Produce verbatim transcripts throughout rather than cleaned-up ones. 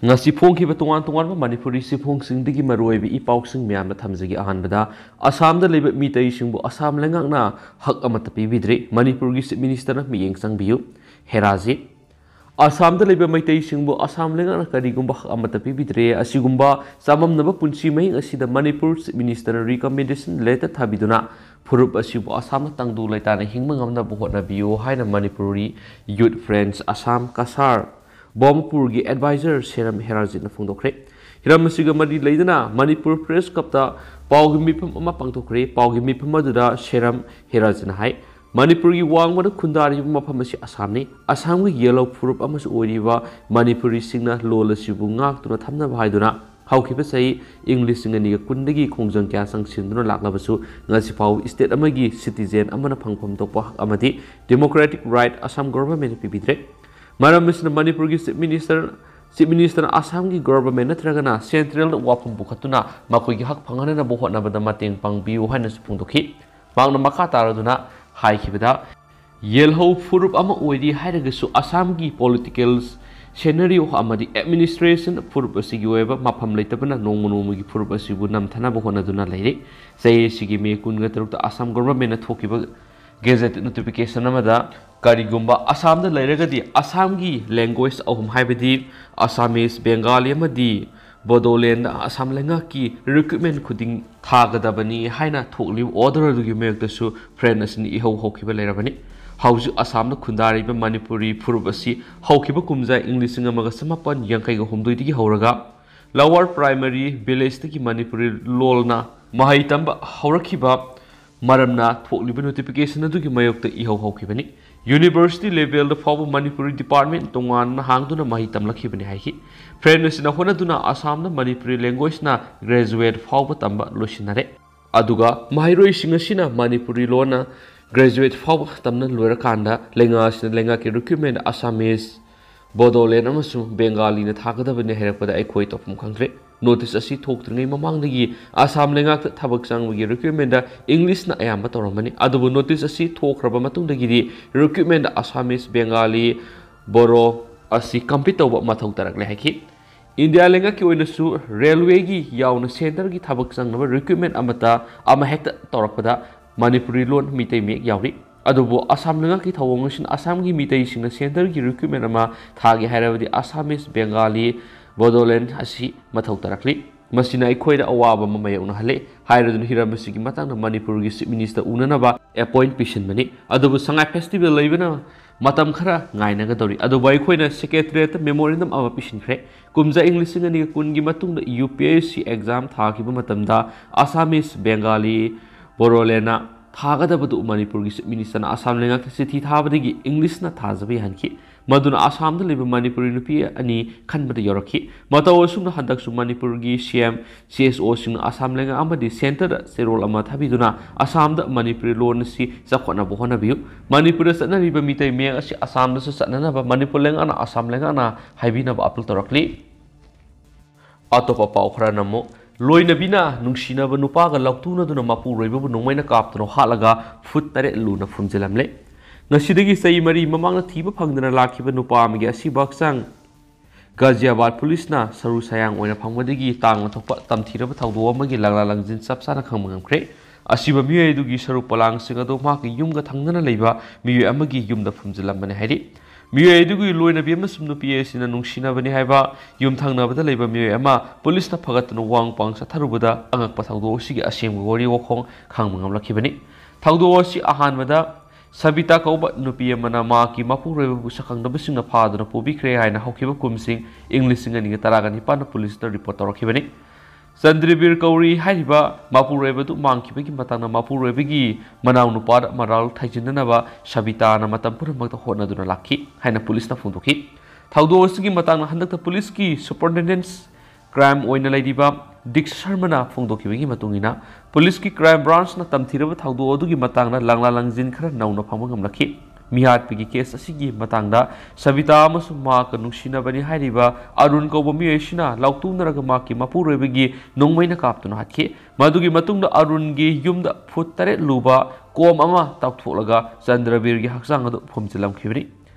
ꯉꯁꯤ ꯐꯣꯡꯈꯤꯕ ꯇꯣꯉꯥꯟ ꯇꯣꯉꯥꯟꯕ ꯃꯅꯤꯄꯨꯔꯤ ꯆꯦꯐꯣꯡꯁꯤꯡꯗꯒꯤ ꯃꯔꯨꯑꯣꯏꯕ ꯏ ꯄꯥꯎꯁꯤꯡ ꯃꯌꯥꯝꯗ ꯊꯝꯖꯒꯦ꯫ ꯑꯍꯥꯟꯕꯗ, ꯑꯁꯥꯝꯗ ꯂꯩꯕ ꯃꯤꯇꯩꯁꯤꯡꯕꯨ ꯑꯁꯥꯝ ꯂꯩꯉꯥꯛꯅ ꯍꯛ ꯑꯃꯠꯇ ꯄꯤꯕꯤꯗ꯭ꯔꯦ꯫ ꯃꯅꯤꯄꯨꯔꯒꯤ Chief Ministerꯅ ꯃꯤꯠꯌꯦꯡ ꯆꯪꯕꯤꯌꯨ꯫ ꯍꯦꯔꯥꯖꯤꯠ, ꯑꯁꯥꯝꯗ ꯂꯩꯕ ꯃꯩꯇꯩꯁꯤꯡꯕꯨ ꯑꯁꯥꯝ ꯂꯩꯉꯥꯛꯅ ꯀꯔꯤꯒꯨꯝꯕ ꯍꯛ ꯑꯃꯠꯇ ꯄꯤꯕꯤꯗ꯭ꯔꯦ꯫ ꯑꯁꯤꯒꯨꯝꯕ ꯆꯃꯝꯅꯕ ꯄꯨꯟꯁꯤ ꯃꯍꯤꯡ ꯑꯁꯤꯗ ꯃꯅꯤꯄꯨꯔ Chief Ministerꯅ recommendation letter ꯊꯥꯕꯤꯗꯨꯅ ꯐꯨꯔꯨꯞ ꯑꯁꯤꯕꯨ ꯑꯁꯥꯝꯅ ꯇꯪꯗꯨ ꯂꯩꯇꯥꯅ ꯍꯤꯡꯕ ꯉꯝꯅꯕ ꯍꯣꯠꯅꯕꯤꯌꯨ ꯍꯥꯏꯅ Manipuri Youth Friends Assam Cachar ꯕꯣꯝꯄꯨꯔꯒꯤ advisor ꯁꯦꯔꯝ ꯍꯦꯔꯥꯖꯤꯠꯅ ꯐꯣꯡꯗꯣꯛꯈ꯭ꯔꯦ꯫ ꯍꯤꯔꯝ ꯑꯁꯤꯒ ꯃꯔꯤ ꯂꯩꯅꯅ ꯃꯅꯤꯄꯨꯔ Press Clubꯇ ꯄꯥꯎꯒꯤ ꯃꯤꯐꯝ ꯑꯃ ꯄꯥꯡꯊꯣꯛꯈ꯭ꯔꯦ꯫ ꯄꯥꯎꯒꯤ ꯃꯤꯐꯝ ꯑꯗꯨꯗ ꯁꯦꯔꯝ ꯍꯦꯔꯥꯖꯤꯠꯅ ꯍꯥꯏ, ꯃꯅꯤꯄꯨꯔꯒꯤ ꯋꯥꯡꯃꯗ ꯈꯨꯟꯗꯥꯔꯤꯕ ꯃꯐꯝ ꯑꯁꯤ ꯑꯁꯥꯝꯅꯤ꯫ ꯑꯁꯥꯝꯒꯤ ꯌꯦꯜꯍꯧ ꯐꯨꯔꯨꯞ ꯑꯃꯁꯨ ꯑꯣꯏꯔꯤꯕ ꯃꯅꯤꯄꯨꯔꯤꯁꯤꯡꯅ ꯂꯣꯜ ꯑꯁꯤꯕꯨ ꯉꯥꯛꯇꯨꯅ ꯊꯝꯅꯕ ꯍꯥꯏꯗꯨꯅ ꯍꯧꯈꯤꯕ ꯆꯍꯤ ꯏꯪ ꯂꯤꯁꯤꯡ ꯑꯅꯤꯒ ꯀꯨꯟꯗꯒꯤ ꯈꯣꯡꯖꯪ ꯀꯌꯥ ꯆꯪꯁꯤꯟꯗꯨꯅ ꯂꯥꯛꯂꯕꯁꯨ, ꯉꯁꯤ ꯐꯥꯎꯕ state ꯑꯃꯒꯤ citizen ꯑꯃꯅ ꯐꯪꯐꯝ ꯊꯣꯛꯄ ꯍꯛ ꯑꯃꯗꯤ democratic right Assam governmentꯅ ꯄꯤꯕꯤꯗ꯭ꯔꯦ꯫ ꯃꯔꯝ ꯑꯁꯤꯅ ꯃꯅꯤꯄꯨꯔꯒꯤ Chief Minister, Chief Ministerꯅ ꯑꯁꯥꯝꯒꯤ government ꯅꯠꯇ꯭ꯔꯒꯅ centralꯗ ꯋꯥꯐꯝ ꯄꯨꯈꯠꯇꯨꯅ ꯃꯈꯣꯏꯒꯤ ꯍꯛ ꯐꯪꯍꯟꯅꯕ ꯍꯣꯠꯅꯕꯗ ꯃꯇꯦꯡ ꯄꯥꯡꯕꯤꯌꯨ ꯍꯥꯏꯅꯁꯨ ꯐꯣꯡꯗꯣꯛꯈꯤ꯫ ꯃꯍꯥꯛꯅ ꯃꯈꯥ ꯇꯥꯔꯗꯨꯅ ꯍꯥꯏꯈꯤꯕꯗ, ꯌꯦꯜꯍꯧ ꯐꯨꯔꯨꯞ ꯑꯃ ꯑꯣꯏꯔꯤ ꯍꯥꯏꯔꯒꯁꯨ ꯑꯁꯥꯝꯒꯤ political scenario ꯑꯃꯗꯤ administration ꯐꯨꯔꯨꯞ ꯑꯁꯤꯒꯤ ꯑꯣꯏꯕ ꯃꯐꯝ ꯂꯩꯇꯕꯅ ꯅꯣꯡꯃ ꯅꯣꯡꯃꯒꯤ ꯐꯨꯔꯨꯞ ꯑꯁꯤꯕꯨ ꯅꯝꯊꯅꯕ ꯍꯣꯠꯅꯗꯨꯅ ꯂꯩꯔꯤ꯫ ꯆꯍꯤ ꯑꯁꯤꯒꯤ ꯃꯦ ꯀꯨꯟꯒ ꯇꯔꯨꯛꯇ ꯑꯁꯥꯝ governmentꯅ ꯊꯣꯛꯈꯤꯕ gazette notification ꯑꯃꯗ ꯀꯔꯤꯒꯨꯝꯕ ꯑꯁꯥꯝꯗ ꯂꯩꯔꯒꯗꯤ ꯑꯁꯥꯝꯒꯤ language ꯑꯍꯨꯝ, ꯍꯥꯏꯕꯗꯤ Assamese, Bengali ꯑꯃꯗꯤ ꯕꯣꯗꯣꯂꯦꯟꯗ ꯑꯁꯥꯝ ꯂꯩꯉꯥꯛꯀꯤ recruitment ꯈꯨꯗꯤꯡ ꯊꯥꯒꯗꯕꯅꯤ ꯍꯥꯏꯅ ꯊꯣꯛꯂꯤꯕ order ꯑꯗꯨꯒꯤ ꯃꯥꯌꯣꯛꯇꯁꯨ Friends ꯑꯁꯤꯅ ꯏꯍꯧ ꯍꯧꯈꯤꯕ ꯂꯩꯔꯕꯅꯤ꯫ ꯍꯧꯖꯤꯛ ꯑꯁꯥꯝꯗ ꯈꯨꯟꯗꯥꯔꯤꯕ ꯃꯅꯤꯄꯨꯔꯤ ꯐꯨꯔꯨꯞ ꯑꯁꯤ ꯍꯧꯈꯤꯕ ꯀꯨꯝꯖꯥ ꯏꯪ ꯂꯤꯁꯤꯡ ꯑꯃꯒ ꯆꯃꯥꯄꯟ ꯌꯥꯡꯈꯩꯒ ꯍꯨꯝꯗꯣꯏꯗꯒꯤ ꯍꯧꯔꯒ lower primary villageꯇꯒꯤ ꯃꯅꯤꯄꯨꯔꯤ ꯂꯣꯟꯅ ꯃꯍꯩ ꯇꯝꯕ ꯍꯧꯔꯛꯈꯤꯕ ꯃꯔꯝꯅ ꯊꯣꯛꯂꯤꯕ notification ꯑꯗꯨꯒꯤ ꯃꯥꯌꯣꯛꯇ ꯏꯍꯧ ꯍꯧꯈꯤꯕꯅꯤ꯫ University levelꯗ ꯐꯥꯎꯕ ꯃꯅꯤꯄꯨꯔꯤ department ꯇꯣꯉꯥꯟꯅ ꯍꯥꯡꯗꯨꯅ ꯃꯍꯩ ꯇꯝꯂꯛꯈꯤꯕꯅꯤ ꯍꯥꯏꯈꯤ꯫ Friends ꯑꯁꯤꯅ ꯍꯣꯠꯅꯗꯨꯅ ꯑꯁꯥꯝꯗ ꯃꯅꯤꯄꯨꯔꯤ languageꯅ graduate ꯐꯥꯎꯕ ꯇꯝꯕ ꯂꯣꯏꯁꯤꯟꯅꯔꯦ꯫ ꯑꯗꯨꯒ ꯃꯍꯩꯔꯣꯏꯁꯤꯡ ꯑꯁꯤꯅ ꯃꯅꯤꯄꯨꯔꯤ ꯂꯣꯟꯅ graduate ꯐꯥꯎꯕ ꯇꯝꯅ ꯂꯣꯏꯔꯀꯥꯟꯗ ꯂꯩꯉꯥꯛ ꯑꯁꯤꯅ ꯂꯩꯉꯥꯛꯀꯤ recruitment Assamese, ꯕꯣꯗꯣꯂꯦꯟ ꯑꯃꯁꯨꯡ ꯕꯦꯡꯒꯥꯂꯤꯅ ꯊꯥꯒꯗꯕꯅꯤ ꯍꯥꯏꯔꯛꯄꯗ ꯑꯩꯈꯣꯏ ꯇꯧꯐꯝ ꯈꯪꯗ꯭ꯔꯦ꯫ Notice ꯑꯁꯤ ꯊꯣꯛꯇ꯭ꯔꯤꯉꯩ ꯃꯃꯥꯡꯗꯒꯤ ꯑꯁꯥꯝ ꯂꯩꯉꯥꯛꯇ ꯊꯕꯛ ꯆꯪꯕꯒꯤ recruitmentꯗ Englishꯅ ꯑꯌꯥꯝꯕ ꯇꯧꯔꯝꯕꯅꯤ꯫ ꯑꯗꯨꯕꯨ notice ꯑꯁꯤ ꯊꯣꯛꯈ꯭ꯔꯕ ꯃꯇꯨꯡꯗꯒꯤꯗꯤ recruitmentꯗ Assamese, Bengali, Boro ꯑꯁꯤ compete ꯇꯧꯕ ꯃꯊꯧ ꯇꯥꯔꯛꯂꯦ ꯍꯥꯏꯈꯤ꯫ ꯏꯟꯗꯤꯌꯥ ꯂꯩꯉꯥꯛꯀꯤ ꯑꯣꯏꯅꯁꯨ ꯔꯦꯜꯋꯦꯒꯤ ꯌꯥꯎꯅ ꯁꯦꯟꯇꯔꯒꯤ ꯊꯕꯛ ꯆꯪꯅꯕ ꯔꯤꯀ꯭ꯔꯨꯠꯃꯦꯟ ꯑꯃꯠꯇ ꯑꯃ ꯍꯦꯛꯇ ꯇꯧꯔꯛꯄꯗ ꯃꯅꯤꯄꯨꯔꯤ ꯂꯣꯟ ꯃꯤꯇꯩ ꯃꯌꯦꯛ ꯌꯥꯎꯔꯤ꯫ ꯑꯗꯨꯕꯨ ꯑꯁꯥꯝ ꯂꯩꯉꯥꯛꯀꯤ ꯊꯧꯑꯣꯡ ꯑꯁꯤꯅ ꯑꯁꯥꯝꯒꯤ ꯃꯤꯇꯩꯁꯤꯡꯅ ꯁꯦꯟꯇꯔꯒꯤ ꯔꯤꯀ꯭ꯔꯨꯠꯃꯦꯟ ꯑꯃ ꯊꯥꯒꯦ ꯍꯥꯏꯔꯕꯗꯤ ꯑꯁꯥꯃꯤꯁ, ꯕꯦꯡꯒꯥꯂꯤ, ꯕꯣꯗꯣꯂꯦꯟ ꯑꯁꯤ ꯃꯊꯧ ꯇꯥꯔꯛꯂꯤ꯫ ꯃꯁꯤꯅ ꯑꯩꯈꯣꯏꯗ ꯑꯋꯥꯕ ꯑꯃ ꯃꯥꯌꯣꯛꯅꯍꯜꯂꯦ ꯍꯥꯏꯔꯗꯨꯅ ꯍꯤꯔꯝ ꯑꯁꯤꯒꯤ ꯃꯇꯥꯡꯗ ꯃꯅꯤꯄꯨꯔꯒꯤ ꯆꯤꯐ ꯃꯤꯅꯤꯁꯇꯔ ꯎꯅꯅꯕ ꯑꯦꯄꯣꯏꯟꯠ ꯄꯤꯁꯤꯟꯕꯅꯤ꯫ ꯑꯗꯨꯕꯨ ꯁꯉꯥꯏ ꯐꯦꯁꯇꯤꯚꯦꯜ ꯂꯩꯕꯅ ꯃꯇꯝ ꯈꯔ ꯉꯥꯏꯅꯒꯗꯧꯔꯤ꯫ ꯑꯗꯨꯕꯨ ꯑꯩꯈꯣꯏꯅ ꯁꯦꯀ꯭ꯔꯦꯇꯔꯤꯌꯦꯠꯇ ꯃꯦꯃꯣꯔꯦꯟꯗꯝ ꯑꯃ ꯄꯤꯁꯤꯟꯈ꯭ꯔꯦ꯫ ꯀꯨꯝꯖꯥ ꯏꯪ ꯂꯤꯁꯤꯡ ꯑꯅꯤꯒ ꯀꯨꯟꯒꯤ ꯃꯇꯨꯡꯗ U P S C exam ꯊꯥꯈꯤꯕ ꯃꯇꯝꯗ ꯑꯁꯥꯃꯤꯁ, ꯕꯦꯡꯒꯥꯂꯤ, ꯕꯣꯔꯣꯂꯦꯟꯅ ꯊꯥꯒꯗꯕꯗꯨ ꯃꯅꯤꯄꯨꯔꯒꯤ ꯆꯤꯐ ꯃꯤꯅꯤꯁꯇꯔꯅ ꯑꯁꯥꯝ ꯂꯩꯉꯥꯛꯇ ꯆꯤꯊꯤ ꯊꯥꯕꯗꯒꯤ ꯏꯪꯂꯤꯁꯅ ꯊꯥꯖꯕ ꯌꯥꯍꯟꯈꯤ꯫ ꯃꯗꯨꯅ ꯑꯁꯥꯝꯗ ꯂꯩꯕ ꯃꯅꯤꯄꯨꯔꯤ ꯅꯨꯄꯤ ꯑꯅꯤ ꯈꯟꯕꯗ ꯌꯧꯔꯛꯈꯤ꯫ ꯃꯇꯧ ꯑꯁꯨꯝꯅ ꯍꯟꯗꯛꯁꯨ ꯃꯅꯤꯄꯨꯔꯒꯤ ꯁꯤ ꯑꯦꯝ, ꯁꯤ ꯑꯦꯁ ꯑꯣꯁꯤꯡꯅ ꯑꯁꯥꯝ ꯂꯩꯉꯥꯛ ꯑꯃꯗꯤ ꯁꯦꯟꯇꯔꯗ ꯆꯦꯔꯣꯜ ꯑꯃ ꯊꯥꯕꯤꯗꯨꯅ ꯑꯁꯥꯝꯗ ꯃꯅꯤꯄꯨꯔꯤ ꯂꯣꯟ ꯑꯁꯤ ꯆꯥꯎꯈꯠꯅꯕ ꯍꯣꯠꯅꯕꯤꯌꯨ꯫ ꯃꯅꯤꯄꯨꯔꯗ ꯆꯠꯅꯔꯤꯕ ꯃꯤꯇꯩ ꯃꯌꯦꯛ ꯑꯁꯤ ꯑꯁꯥꯝꯗꯁꯨ ꯆꯠꯅꯅꯕ ꯃꯅꯤꯄꯨꯔ ꯂꯩꯉꯥꯛꯅ ꯑꯁꯥꯝ ꯂꯩꯉꯥꯛꯅ ꯍꯥꯏꯕꯤꯅꯕ ꯑꯄꯤꯜ ꯇꯧꯔꯛꯂꯤ꯫ ꯑꯇꯣꯞꯄ ꯄꯥꯎ ꯈꯔꯅ ꯑꯃꯨꯛ, ꯂꯣꯏꯅꯕꯤꯅ ꯅꯨꯡꯁꯤꯅꯕ ꯅꯨꯄꯥꯒ ꯂꯥꯎꯇꯨꯅꯗꯨꯅ ꯃꯄꯨꯔꯣꯏꯕꯕꯨ ꯅꯣꯡꯃꯩꯅ ꯀꯥꯞꯇꯨꯅ ꯍꯥꯠꯂꯒ ꯐꯨꯠ ꯇꯔꯦꯠ ꯂꯨꯅ ꯐꯨꯝꯖꯤꯜꯂꯝꯂꯦ꯫ ꯉꯁꯤꯗꯒꯤ ꯆꯍꯤ ꯃꯔꯤ ꯃꯃꯥꯡꯗ ꯊꯤꯕ ꯐꯪꯗꯅ ꯂꯥꯛꯈꯤꯕ ꯅꯨꯄꯥ ꯑꯃꯒꯤ ꯑꯁꯤꯕ ꯍꯛꯆꯥꯡ ꯒꯥꯖꯤꯌꯥꯕꯥꯗ ꯄꯨꯂꯤꯁꯅ ꯁꯔꯨ ꯁꯌꯥꯡ ꯑꯣꯏꯅ ꯐꯪꯕꯗꯒꯤ ꯇꯥꯡꯅ ꯊꯣꯛꯄ ꯇꯝꯊꯤꯔꯕ ꯊꯧꯗꯣꯛ ꯑꯃꯒꯤ ꯂꯪꯂꯥ ꯂꯪꯖꯤꯟ ꯆꯞ ꯆꯥꯅ ꯈꯪꯕ ꯉꯝꯈ꯭ꯔꯦ꯫ ꯑꯁꯤꯕ ꯃꯤꯑꯣꯏ ꯑꯗꯨꯒꯤ ꯁꯔꯨ ꯄꯣꯂꯥꯡꯁꯤꯡ ꯑꯗꯨ ꯃꯍꯥꯛꯀꯤ ꯌꯨꯝꯒ ꯊꯪꯅꯅ ꯂꯩꯕ ꯃꯤꯑꯣꯏ ꯑꯃꯒꯤ ꯌꯨꯝꯗ ꯐꯨꯝꯖꯤꯜꯂꯝꯕꯅꯤ ꯍꯥꯏꯔꯤ꯫ ꯃꯤꯑꯣꯏ ꯑꯗꯨꯒꯤ ꯂꯣꯏꯅꯕꯤ ꯑꯃꯁꯨꯡ ꯅꯨꯄꯤ ꯑꯁꯤꯅ ꯅꯨꯡꯁꯤꯅꯕꯅꯤ ꯍꯥꯏꯕ ꯌꯨꯝꯊꯪꯅꯕꯗ ꯂꯩꯕ ꯃꯤꯑꯣꯏ ꯑꯃ ꯄꯨꯂꯤꯁꯅ ꯐꯒꯠꯇꯨꯅ ꯋꯥꯡ ꯄꯥꯡ ꯆꯠꯊꯔꯨꯕꯗ ꯑꯉꯛꯄ ꯊꯧꯗꯣꯛ ꯑꯁꯤꯒꯤ ꯑꯁꯦꯡꯕ ꯋꯥꯔꯤ ꯋꯥꯈꯣꯡ ꯈꯪꯕ ꯉꯝꯂꯛꯈꯤꯕꯅꯤ꯫ ꯊꯧꯗꯣꯛ ꯑꯁꯤ ꯑꯍꯥꯟꯕꯗ ꯁꯕꯤꯇꯥ ꯀꯧꯕ ꯅꯨꯄꯤ ꯑꯃꯅ ꯃꯍꯥꯛꯀꯤ ꯃꯄꯨꯔꯣꯏꯕꯕꯨ ꯁꯛꯈꯪꯗꯕꯁꯤꯡꯅ ꯐꯥꯗꯨꯅ ꯄꯨꯕꯤꯈ꯭ꯔꯦ ꯍꯥꯏꯅ ꯍꯧꯈꯤꯕ ꯀꯨꯝꯁꯤꯡ ꯏꯪ ꯂꯤꯁꯤꯡ ꯑꯅꯤꯒ ꯇꯔꯥꯒ ꯅꯤꯄꯥꯟꯗ ꯄꯨꯂꯤꯁꯇ ꯔꯤꯄꯣꯔꯠ ꯇꯧꯔꯛꯈꯤꯕꯅꯤ꯫ ꯆꯟꯗ꯭ꯔꯕꯤꯔ ꯀꯧꯔꯤ ꯍꯥꯏꯔꯤꯕ ꯃꯄꯨꯔꯣꯏꯕꯗꯨ ꯃꯥꯡꯈꯤꯕꯒꯤ ꯃꯇꯥꯡꯗ ꯃꯄꯨꯔꯣꯏꯕꯒꯤ ꯃꯅꯥꯎꯅꯨꯄꯥꯗ ꯃꯔꯥꯜ ꯊꯩꯖꯤꯟꯅꯅꯕ ꯁꯕꯤꯇꯥꯅ ꯃꯇꯝ ꯄꯨꯝꯅꯃꯛꯇ ꯍꯣꯠꯅꯗꯨꯅ ꯂꯥꯛꯈꯤ ꯍꯥꯏꯅ ꯄꯨꯂꯤꯁꯅ ꯐꯣꯡꯗꯣꯛꯈꯤ꯫ ꯊꯧꯗꯣꯛ ꯑꯁꯤꯒꯤ ꯃꯇꯥꯡꯗ ꯍꯟꯗꯛꯇ ꯄꯨꯂꯤꯁꯀꯤ ꯁꯨꯄꯔꯤꯟꯇꯦꯟꯗꯦꯟꯁ ꯀ꯭ꯔꯥꯏꯝ ꯑꯣꯏꯅ ꯂꯩꯔꯤꯕ ꯗꯤꯛ ꯁꯔꯃꯅ ꯐꯣꯡꯗꯣꯛꯈꯤꯕꯒꯤ ꯃꯇꯨꯡ ꯏꯟꯅ, ꯄꯨꯂꯤꯁꯀꯤ ꯀ꯭ꯔꯥꯏꯝ ꯕ꯭ꯔꯥꯟꯁꯅ ꯇꯝꯊꯤꯔꯕ ꯊꯧꯗꯣꯛ ꯑꯗꯨꯒꯤ ꯃꯇꯥꯡꯗ ꯂꯪꯂꯥ ꯂꯪꯖꯤꯟ ꯈꯔ ꯅꯧꯅ ꯐꯪꯕ ꯉꯝꯂꯛꯈꯤ꯫ ꯃꯤꯍꯥꯠꯄꯒꯤ ꯀꯦꯁ ꯑꯁꯤꯒꯤ ꯃꯇꯥꯡꯗ ꯁꯕꯤꯇꯥ ꯑꯃꯁꯨꯡ ꯃꯍꯥꯛꯀ ꯅꯨꯡꯁꯤꯅꯕꯅꯤ ꯍꯥꯏꯔꯤꯕ ꯑꯔꯨꯟ ꯀꯧꯕ ꯃꯤꯑꯣꯏ ꯑꯁꯤꯅ ꯂꯥꯎꯇꯨꯅꯔꯒ ꯃꯍꯥꯛꯀꯤ ꯃꯄꯨꯔꯣꯏꯕꯒꯤ ꯅꯣꯡꯃꯩꯅ ꯀꯥꯞꯇꯨꯅ ꯍꯥꯠꯈꯤ꯫ ꯃꯗꯨꯒꯤ ꯃꯇꯨꯡꯗ ꯑꯔꯨꯟꯒꯤ ꯌꯨꯝꯗ ꯐꯨꯠ ꯇꯔꯦꯠ ꯂꯨꯕ ꯀꯣꯝ ꯑꯃ ꯇꯥꯎꯊꯣꯛꯂꯒ ꯆꯟꯗ꯭ꯔꯕꯤꯔꯒꯤ ꯍꯛꯆꯥꯡ ꯑꯗꯨ ꯐꯨꯝꯖꯤꯜꯂꯝꯈꯤꯕꯅꯤ꯫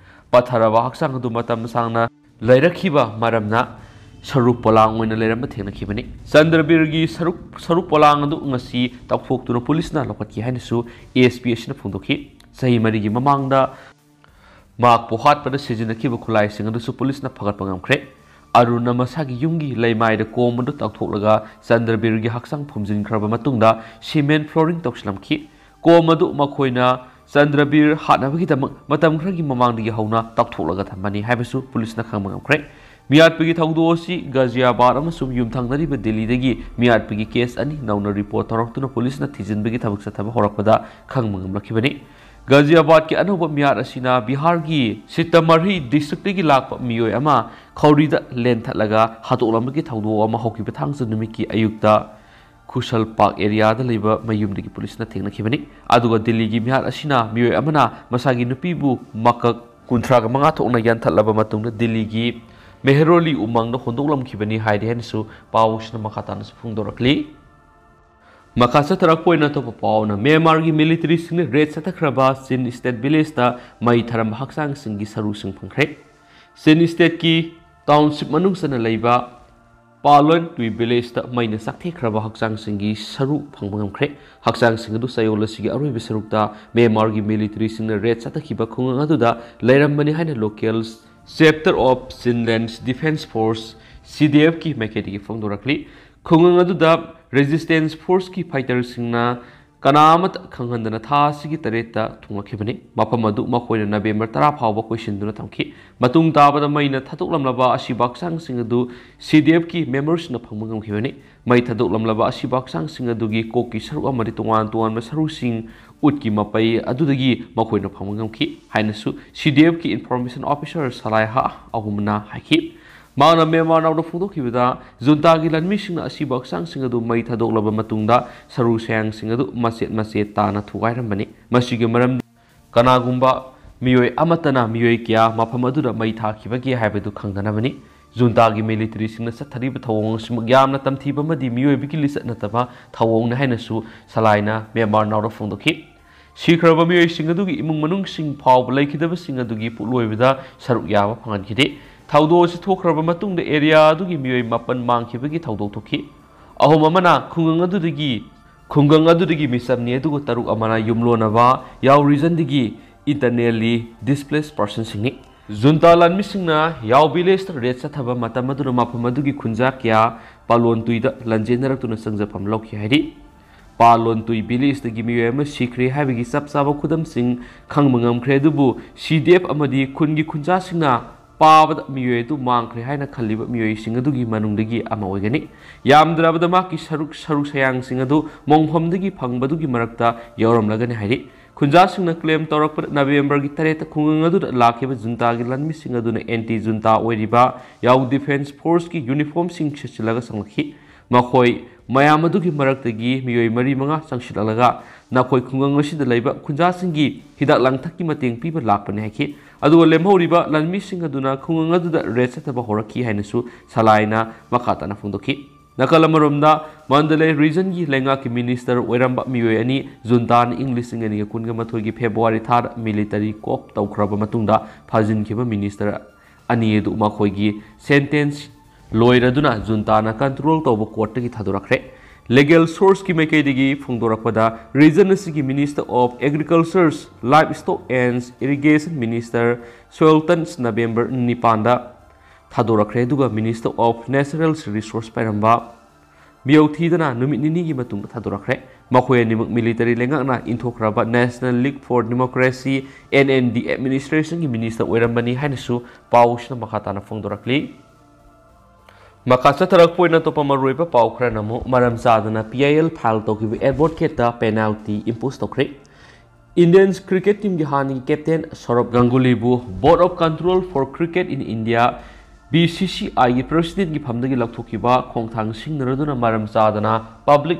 ꯄꯠꯊꯔꯕ ꯍꯛꯆꯥꯡ ꯑꯗꯨ ꯃꯇꯝ ꯁꯥꯡꯅ ꯂꯩꯔꯛꯈꯤꯕ ꯃꯔꯝꯅ ꯁꯔꯨ ꯄꯣꯂꯥꯡ ꯑꯣꯏꯅ ꯂꯩꯔꯝꯕ ꯊꯦꯡꯅꯈꯤꯕꯅꯤ꯫ ꯆꯟꯗ꯭ꯔꯕꯤꯔꯒꯤ ꯁꯔꯨꯛ, ꯁꯔꯨ ꯄꯣꯂꯥꯡ ꯑꯗꯨ ꯉꯁꯤ ꯇꯧꯊꯣꯛꯇꯨꯅ ꯄꯨꯂꯤꯁꯅ ꯂꯧꯈꯠꯈꯤ ꯍꯥꯏꯅꯁꯨ ꯑꯦ ꯑꯦꯁ ꯄꯤ ꯑꯁꯤꯅ ꯐꯣꯡꯗꯣꯛꯈꯤ꯫ ꯆꯍꯤ ꯃꯔꯤꯒꯤ ꯃꯃꯥꯡꯗ ꯃꯍꯥꯛꯄꯨ ꯍꯥꯠꯄꯗ ꯁꯤꯖꯤꯟꯅꯈꯤꯕ ꯈꯨꯠꯂꯥꯏꯁꯤꯡ ꯑꯗꯨꯁꯨ ꯄꯨꯂꯤꯁꯅ ꯐꯒꯠꯄ ꯉꯝꯈ꯭ꯔꯦ꯫ ꯑꯔꯨꯟꯅ ꯃꯁꯥꯒꯤ ꯌꯨꯝꯒꯤ ꯂꯩꯃꯥꯏꯗ ꯀꯣꯝ ꯑꯗꯨ ꯇꯧꯊꯣꯛꯂꯒ ꯆꯟꯗ꯭ꯔꯕꯤꯔꯒꯤ ꯍꯛꯆꯥꯡ ꯐꯨꯝꯖꯤꯟꯈ꯭ꯔꯕ ꯃꯇꯨꯡꯗ cement flooring ꯇꯧꯁꯤꯜꯂꯝꯈꯤ꯫ ꯀꯣꯝ ꯑꯗꯨ ꯃꯈꯣꯏꯅ ꯆꯟꯗ꯭ꯔꯕꯤꯔ ꯍꯥꯠꯅꯕꯒꯤꯗꯃꯛ ꯃꯇꯝ ꯈꯔꯒꯤ ꯃꯃꯥꯡꯗꯒꯤ ꯍꯧꯅ ꯇꯧꯊꯣꯛꯂꯒ ꯊꯝꯕꯅꯤ ꯍꯥꯏꯕꯁꯨ ꯄꯨꯂꯤꯁꯅ ꯈꯪꯕ ꯉꯝꯈ꯭ꯔꯦ꯫ ꯃꯤꯍꯥꯠꯄꯒꯤ ꯊꯧꯗꯣꯛ ꯑꯁꯤ ꯒꯥꯖꯤꯌꯥꯕꯥꯗ ꯑꯃꯁꯨꯡ ꯌꯨꯝꯊꯪꯅꯔꯤꯕ ꯗꯤꯜꯂꯤꯗꯒꯤ ꯃꯤꯍꯥꯠꯄꯒꯤ ꯀꯦꯁ ꯑꯅꯤ ꯅꯧꯅ ꯔꯤꯄꯣꯔꯠ ꯇꯧꯔꯛꯇꯨꯅ ꯄꯨꯂꯤꯁꯅ ꯊꯤꯖꯤꯟꯕꯒꯤ ꯊꯕꯛ ꯆꯠꯊꯕ ꯍꯧꯔꯛꯄꯗ ꯈꯪꯕ ꯉꯝꯂꯛꯈꯤꯕꯅꯤ꯫ ꯒꯥꯖꯤꯌꯥꯕꯥꯗꯀꯤ ꯑꯅꯧꯕ ꯃꯤꯍꯥꯠ ꯑꯁꯤꯅ ꯕꯤꯍꯥꯔꯒꯤ ꯁꯤꯇꯥꯃꯥꯔꯍꯤ ꯗꯤꯁꯇ꯭ꯔꯤꯛꯇꯒꯤ ꯂꯥꯛꯄ ꯃꯤꯑꯣꯏ ꯑꯃ ꯈꯧꯔꯤꯗ ꯂꯦꯟꯊꯠꯂꯒ ꯍꯥꯠꯇꯣꯛꯂꯝꯕꯒꯤ ꯊꯧꯗꯣꯛ ꯑꯃ ꯍꯧꯈꯤꯕ ꯊꯥꯡꯖ ꯅꯨꯃꯤꯠꯀꯤ ꯑꯌꯨꯛꯇ ꯈꯨꯁꯜ ꯄꯥꯛ ꯑꯦꯔꯤꯌꯥꯗ ꯂꯩꯕ ꯃꯌꯨꯝꯗꯒꯤ ꯄꯨꯂꯤꯁꯅ ꯊꯦꯡꯅꯈꯤꯕꯅꯤ꯫ ꯑꯗꯨꯒ ꯗꯤꯜꯂꯤꯒꯤ ꯃꯤꯍꯥꯠ ꯑꯁꯤꯅ ꯃꯤꯑꯣꯏ ꯑꯃꯅ ꯃꯁꯥꯒꯤ ꯅꯨꯄꯤꯕꯨ ꯃꯀꯛ ꯀꯨꯟꯊ꯭ꯔꯥꯒ ꯃꯉꯥ ꯊꯣꯛꯅ ꯌꯥꯟꯊꯠꯂꯕ ꯃꯇꯨꯡꯗ ꯗꯤꯜꯂꯤꯒꯤ ꯃꯦꯍꯔꯣꯂꯤ ꯎꯃꯪꯗ ꯍꯣꯟꯗꯣꯛꯂꯝꯈꯤꯕꯅꯤ ꯍꯥꯏꯔꯤ ꯍꯥꯏꯅꯁꯨ ꯄꯥꯎꯁꯤꯅ ꯃꯈꯥ ꯇꯥꯅꯁꯨ ꯐꯣꯡꯗꯣꯔꯛꯂꯤ꯫ ꯃꯈꯥ ꯆꯠꯊꯔꯛꯄ ꯑꯣꯏꯅ ꯑꯇꯣꯞꯄ ꯄꯥꯎꯅ ꯃ꯭ꯌꯥꯟꯃꯥꯔꯒꯤ ꯃꯤꯂꯤꯇꯔꯤꯁꯤꯡꯅ ꯔꯦꯗ ꯆꯠꯊꯈ꯭ꯔꯕ ꯆꯤꯟ ꯁ꯭ꯇꯦꯠ ꯚꯤꯂꯦꯖꯇ ꯃꯩ ꯊꯥꯔꯝꯕ ꯍꯛꯆꯥꯡꯁꯤꯡꯒꯤ ꯁꯔꯨꯁꯤꯡ ꯐꯪꯈ꯭ꯔꯦ꯫ ꯆꯤꯟ ꯁ꯭ꯇꯦꯠꯀꯤ ꯇꯥꯎꯟꯁꯤꯞ ꯃꯅꯨꯡ ꯆꯟꯅ ꯂꯩꯕ ꯄꯥꯂꯣꯟ ꯇꯨꯏ ꯚꯤꯂꯦꯖꯇ ꯃꯩꯅ ꯆꯥꯛꯊꯦꯛꯈ꯭ꯔꯕ ꯍꯛꯆꯥꯡꯁꯤꯡꯒꯤ ꯁꯔꯨ ꯐꯪꯕ ꯉꯝꯈ꯭ꯔꯦ꯫ ꯍꯛꯆꯥꯡꯁꯤꯡ ꯑꯗꯨ ꯆꯌꯣꯜ ꯑꯁꯤꯒꯤ ꯑꯔꯣꯏꯕ ꯁꯔꯨꯛꯇ ꯃ꯭ꯌꯥꯟꯃꯥꯔꯒꯤ ꯃꯤꯂꯤꯇꯔꯤꯁꯤꯡꯅ ꯔꯦꯗ ꯆꯠꯊꯈꯤꯕ ꯈꯨꯡꯒꯪ ꯑꯗꯨꯗ ꯂꯩꯔꯝꯕꯅꯤ ꯍꯥꯏꯅ local chapter of Chinland defence force, C D ꯑꯦꯐꯀꯤ ꯃꯥꯏꯀꯩꯗꯒꯤ ꯐꯣꯡꯗꯣꯔꯛꯂꯤ꯫ ꯈꯨꯡꯒꯪ ꯑꯗꯨꯗ ꯔꯦꯖꯤꯁꯇꯦꯟꯁ ꯐꯣꯔꯁꯀꯤ ꯐꯥꯏꯇꯔꯁꯤꯡꯅ ꯀꯅꯥ ꯑꯃꯠꯇ ꯈꯪꯍꯟꯗꯅ ꯊꯥ ꯑꯁꯤꯒꯤ ꯇꯔꯦꯠꯇ ꯊꯨꯡꯂꯛꯈꯤꯕꯅꯤ꯫ ꯃꯐꯝ ꯑꯗꯨ ꯃꯈꯣꯏꯅ ꯅꯕꯦꯝꯕꯔ ꯇꯔꯥ ꯐꯥꯎꯕ ꯀꯣꯏꯁꯤꯟꯗꯨꯅ ꯊꯝꯈꯤ꯫ ꯃꯇꯨꯡ ꯇꯥꯕꯗ ꯃꯩꯅ ꯊꯥꯗꯣꯛꯂꯝꯂꯕ ꯑꯁꯤꯕ ꯍꯛꯆꯥꯡꯁꯤꯡ ꯑꯗꯨ ꯁꯤ ꯗꯤ ꯑꯦꯐꯀꯤ ꯃꯦꯝꯕꯔꯁꯤꯡꯅ ꯐꯪꯕ ꯉꯝꯈꯤꯕꯅꯤ꯫ ꯃꯩ ꯊꯥꯗꯣꯛꯂꯝꯂꯕ ꯑꯁꯤꯕ ꯍꯛꯆꯥꯡꯁꯤꯡ ꯑꯗꯨꯒꯤ ꯀꯣꯛꯀꯤ ꯁꯔꯨꯛ ꯑꯃꯗꯤ ꯇꯣꯉꯥꯟ ꯇꯣꯉꯥꯟꯕ ꯁꯔꯨꯁꯤꯡ ꯎꯠꯀꯤ ꯃꯄꯩ ꯑꯗꯨꯗꯒꯤ ꯃꯈꯣꯏꯅ ꯐꯪꯕ ꯉꯝꯈꯤ ꯍꯥꯏꯅꯁꯨ ꯁꯤ ꯗꯤ ꯑꯦꯐꯀꯤ ꯏꯟꯐꯣꯔꯃꯦꯁꯟ ꯑꯣꯐꯤꯁꯔ ꯁꯂꯥꯏꯍꯥ ꯑꯍꯨꯝꯅ ꯍꯥꯏꯈꯤ꯫ ꯃꯍꯥꯛꯅ ꯃ꯭ꯌꯥꯟꯃꯥꯔ ꯅꯥꯎꯗ ꯐꯣꯡꯗꯣꯛꯈꯤꯕꯗ, ꯖꯨꯟꯇꯥꯒꯤ ꯂꯥꯟꯃꯤꯁꯤꯡꯅ ꯑꯁꯤꯕ ꯍꯛꯆꯥꯡꯁꯤꯡ ꯑꯗꯨ ꯃꯩ ꯊꯥꯗꯣꯛꯂꯕ ꯃꯇꯨꯡꯗ ꯁꯔꯨ ꯁꯌꯥꯡꯁꯤꯡ ꯑꯗꯨ ꯃꯆꯦꯠ ꯃꯆꯦꯠ ꯇꯥꯅ ꯊꯨꯒꯥꯏꯔꯝꯕꯅꯤ꯫ ꯃꯁꯤꯒꯤ ꯃꯔꯝꯗꯤ ꯀꯅꯥꯒꯨꯝꯕ ꯃꯤꯑꯣꯏ ꯑꯃꯠꯇꯅ ꯃꯤꯑꯣꯏ ꯀꯌꯥ ꯃꯐꯝ ꯑꯗꯨꯗ ꯃꯩ ꯊꯥꯈꯤꯕꯒꯦ ꯍꯥꯏꯕꯗꯨ ꯈꯪꯗꯅꯕꯅꯤ꯫ ꯖꯨꯟꯇꯥꯒꯤ ꯃꯤꯂꯤꯇꯔꯤꯁꯤꯡꯅ ꯆꯠꯊꯔꯤꯕ ꯊꯧꯑꯣꯡ ꯑꯁꯤꯃꯛ ꯌꯥꯝꯅ ꯇꯝꯊꯤꯕ ꯑꯃꯗꯤ ꯃꯤꯑꯣꯏꯕꯒꯤ ꯂꯤꯆꯠ ꯅꯠꯇꯕ ꯊꯧꯑꯣꯡꯅꯤ ꯍꯥꯏꯅꯁꯨ ꯁꯂꯥꯏꯅ ꯃ꯭ꯌꯥꯟꯃꯥꯔ ꯅꯥꯎꯗ ꯐꯣꯡꯗꯣꯛꯈꯤ꯫ ꯁꯤꯈ꯭ꯔꯕ ꯃꯤꯑꯣꯏꯁꯤꯡ ꯑꯗꯨꯒꯤ ꯏꯃꯨꯡ ꯃꯅꯨꯡꯁꯤꯡ ꯐꯥꯎꯕ ꯂꯩꯈꯤꯗꯕꯁꯤꯡ ꯑꯗꯨꯒꯤ ꯄꯣꯠꯂꯣꯏꯕꯗ ꯁꯔꯨꯛ ꯌꯥꯕ ꯐꯪꯍꯟꯈꯤꯗꯦ꯫ ꯊꯧꯗꯣꯛ ꯑꯁꯤ ꯊꯣꯛꯈ꯭ꯔꯕ ꯃꯇꯨꯡꯗ ꯑꯦꯔꯤꯌꯥ ꯑꯗꯨꯒꯤ ꯃꯤꯑꯣꯏ ꯃꯥꯄꯟ ꯃꯥꯡꯈꯤꯕꯒꯤ ꯊꯧꯗꯣꯛ ꯊꯣꯛꯈꯤ꯫ ꯑꯍꯨꯝ ꯑꯃꯅ ꯈꯨꯡꯒꯪ ꯑꯗꯨꯗꯒꯤ ꯈꯨꯡꯒꯪ ꯑꯗꯨꯗꯒꯤ ꯃꯤꯆꯝꯅꯤ, ꯑꯗꯨꯒ ꯇꯔꯨꯛ ꯑꯃꯅ ꯌꯨꯝꯂꯣꯟꯅꯕ ꯌꯥꯎ ꯔꯤꯖꯟꯗꯒꯤ internally displaced personꯁꯤꯡꯅꯤ꯫ ꯖꯨꯟꯇꯥ ꯂꯥꯟꯃꯤꯁꯤꯡꯅ ꯌꯥꯎ ꯚꯤꯂꯦꯖꯇ ꯔꯦꯗ ꯆꯠꯊꯕ ꯃꯇꯝ ꯑꯗꯨꯅ ꯃꯐꯝ ꯑꯗꯨꯒꯤ ꯈꯨꯟꯖꯥ ꯀꯌꯥ ꯄꯥꯂꯣꯟ ꯇꯨꯏꯗ ꯂꯥꯟꯖꯦꯟꯅꯔꯛꯇꯨꯅ ꯆꯪꯖꯐꯝ ꯂꯧꯈꯤ ꯍꯥꯏꯔꯤ꯫ ꯄꯥꯂꯣꯟ ꯇꯨꯏ ꯚꯤꯂꯦꯖꯇꯒꯤ ꯃꯤꯑꯣꯏ ꯑꯃ ꯁꯤꯈ꯭ꯔꯦ ꯍꯥꯏꯕꯒꯤ ꯆꯞ ꯆꯥꯕ ꯈꯨꯗꯝꯁꯤꯡ ꯈꯪꯕ ꯉꯝꯈ꯭ꯔꯦ, ꯑꯗꯨꯕꯨ ꯁꯤ ꯗꯤ ꯑꯦꯐ ꯑꯃꯗꯤ ꯈꯨꯟꯒꯤ ꯈꯨꯟꯖꯥꯁꯤꯡꯅ ꯄꯥꯕꯗ ꯃꯤꯑꯣꯏ ꯑꯗꯨ ꯃꯥꯡꯈ꯭ꯔꯦ ꯍꯥꯏꯅ ꯈꯜꯂꯤꯕ ꯃꯤꯑꯣꯏꯁꯤꯡ ꯑꯗꯨꯒꯤ ꯃꯅꯨꯡꯗꯒꯤ ꯑꯃ ꯑꯣꯏꯒꯅꯤ꯫ ꯌꯥꯝꯗ꯭ꯔꯕꯗ ꯃꯍꯥꯛꯀꯤ ꯁꯔꯨꯛ ꯁꯔꯨꯛ ꯁꯌꯥꯡꯁꯤꯡ ꯑꯗꯨ ꯃꯣꯡꯐꯝꯗꯒꯤ ꯐꯪꯕꯗꯨꯒꯤ ꯃꯔꯛꯇ ꯌꯥꯎꯔꯝꯂꯒꯅꯤ ꯍꯥꯏꯔꯤ꯫ ꯈꯨꯟꯖꯥꯁꯤꯡꯅ ꯀ꯭ꯂꯦꯝ ꯇꯧꯔꯛꯄꯗ, ꯅꯕꯦꯝꯕꯔꯒꯤ ꯇꯔꯦꯠꯇ ꯈꯨꯡꯒꯪ ꯑꯗꯨꯗ ꯂꯥꯛꯈꯤꯕ ꯖꯨꯟꯇꯥꯒꯤ ꯂꯥꯟꯃꯤꯁꯤꯡ ꯑꯗꯨꯅ ꯑꯦꯟꯇꯤ ꯖꯨꯟꯇꯥ ꯑꯣꯏꯔꯤꯕ ꯌꯥꯎ ꯗꯤꯐꯦꯟꯁ ꯐꯣꯔꯁꯀꯤ ꯌꯨꯅꯤꯐꯣꯔꯝꯁꯤꯡ ꯁꯦꯠꯆꯤꯜꯂꯒ ꯆꯪꯂꯛꯈꯤ꯫ ꯃꯈꯣꯏ ꯃꯌꯥꯝ ꯑꯗꯨꯒꯤ ꯃꯔꯛꯇꯒꯤ ꯃꯤꯑꯣꯏ ꯃꯔꯤ ꯃꯉꯥ ꯆꯪꯁꯤꯜꯂꯛꯂꯒ ꯅꯈꯣꯏ ꯈꯨꯡꯒꯪ ꯑꯁꯤꯗ ꯂꯩꯕ ꯈꯨꯟꯖꯥꯁꯤꯡꯒꯤ ꯍꯤꯗꯥꯛ ꯂꯥꯡꯊꯛꯀꯤ ꯃꯇꯦꯡ ꯄꯤꯕ ꯂꯥꯛꯄꯅꯤ ꯍꯥꯏꯈꯤ꯫ ꯑꯗꯨꯒ ꯂꯦꯝꯍꯧꯔꯤꯕ ꯂꯥꯟꯃꯤꯁꯤꯡ ꯑꯗꯨꯅ ꯈꯨꯡꯒꯪ ꯑꯗꯨꯗ ꯔꯦꯗ ꯆꯠꯊꯕ ꯍꯧꯔꯛꯈꯤ ꯍꯥꯏꯅꯁꯨ ꯁꯂꯥꯏꯅ ꯃꯈꯥ ꯇꯥꯅ ꯐꯣꯡꯗꯣꯛꯈꯤ꯫ ꯅꯥꯀꯜ ꯑꯃꯔꯣꯝꯗ, ꯃꯟꯗꯂꯦ ꯔꯤꯖꯟꯒꯤ ꯂꯩꯉꯥꯛꯀꯤ ꯃꯤꯅꯤꯁꯇꯔ ꯑꯣꯏꯔꯝꯕ ꯃꯤꯑꯣꯏ ꯑꯅꯤ ꯖꯨꯟꯇꯥꯅ ꯏꯪ ꯂꯤꯁꯤꯡ ꯑꯅꯤꯒ ꯀꯨꯟꯒ ꯃꯥꯊꯣꯏꯒꯤ ꯐꯦꯕ꯭ꯔꯨꯋꯥꯔꯤ ꯊꯥꯗ ꯃꯤꯂꯤꯇꯔꯤ ꯀꯣꯞ ꯇꯧꯈ꯭ꯔꯕ ꯃꯇꯨꯡꯗ ꯐꯥꯖꯤꯟꯈꯤꯕ ꯃꯤꯅꯤꯁꯇꯔ ꯑꯅꯤ ꯑꯗꯨ ꯃꯈꯣꯏꯒꯤ ꯁꯦꯟꯇꯦꯟꯁ ꯂꯣꯏꯔꯗꯨꯅ ꯖꯨꯟꯇꯥꯅ ꯀꯟꯇ꯭ꯔꯣꯜ ꯇꯧꯕ ꯀꯣꯔꯠꯇꯒꯤ ꯊꯥꯗꯣꯔꯛꯈ꯭ꯔꯦ꯫ ꯂꯤꯒꯦꯜ ꯁꯣꯔꯁꯀꯤ ꯃꯥꯏꯀꯩꯗꯒꯤ ꯐꯣꯡꯗꯣꯔꯛꯄꯗ, ꯔꯤꯖꯟ ꯑꯁꯤꯒꯤ Minister of Agriculture, Livestock and Irrigation Minister ꯁꯣꯏꯜꯇꯟꯁ ꯅꯕꯦꯝꯕꯔ ꯅꯤꯄꯥꯟꯗ ꯊꯥꯗꯣꯔꯛꯈ꯭ꯔꯦ, ꯑꯗꯨꯒ Minister of Natural Resource ꯄꯥꯏꯔꯝꯕ ꯃꯤꯌꯧ ꯊꯤꯗꯅ ꯅꯨꯃꯤꯠ ꯅꯤꯅꯤꯒꯤ ꯃꯇꯨꯡꯗ ꯊꯥꯗꯣꯔꯛꯈ꯭ꯔꯦ꯫ ꯃꯈꯣꯏ ꯑꯅꯤꯃꯛ ꯃꯤꯂꯤꯇꯔꯤ ꯂꯩꯉꯥꯛꯅ ꯏꯟꯊꯣꯛꯈ꯭ꯔꯕ National League for Democracy, N L D, administrationꯒꯤ ꯃꯤꯅꯤꯁꯇꯔ ꯑꯣꯏꯔꯝꯕꯅꯤ ꯍꯥꯏꯅꯁꯨ ꯄꯥꯎꯁꯤꯅ ꯃꯈꯥ ꯇꯥꯅ ꯐꯣꯡꯗꯣꯔꯛꯂꯤ꯫ ꯃꯈꯥ ꯆꯠꯊꯔꯛꯄ ꯑꯣꯏꯅ ꯑꯇꯣꯞꯄ ꯃꯔꯨꯑꯣꯏꯕ ꯄꯥꯎ ꯈꯔꯅ ꯑꯃꯨꯛ ꯃꯔꯝ ꯆꯥꯗꯅ P I L ꯐꯥꯏꯜ ꯇꯧꯈꯤꯕ ꯑꯦꯗꯚꯣꯀꯦꯠꯇ ꯄꯦꯅꯥꯜꯇꯤ ꯏꯝꯄꯣꯁ ꯇꯧꯈ꯭ꯔꯦ꯫ ꯏꯟꯗꯤꯌꯟ ꯀ꯭ꯔꯤꯀꯦꯠ ꯇꯤꯝꯒꯤ ꯍꯥꯟꯅꯒꯤ captain ꯁꯧꯔꯚ ꯒꯪꯒꯨꯂꯤꯕꯨ Board of Control for Cricket in India, B C C I ꯒꯤ ꯄ꯭ꯔꯦꯁꯤꯗꯦꯟꯒꯤ ꯐꯝꯗꯒꯤ ꯂꯧꯊꯣꯛꯈꯤꯕ ꯈꯣꯡꯊꯥꯡ ꯁꯤꯡꯅꯔꯗꯨꯅ ꯃꯔꯝ ꯆꯥꯗꯅ Public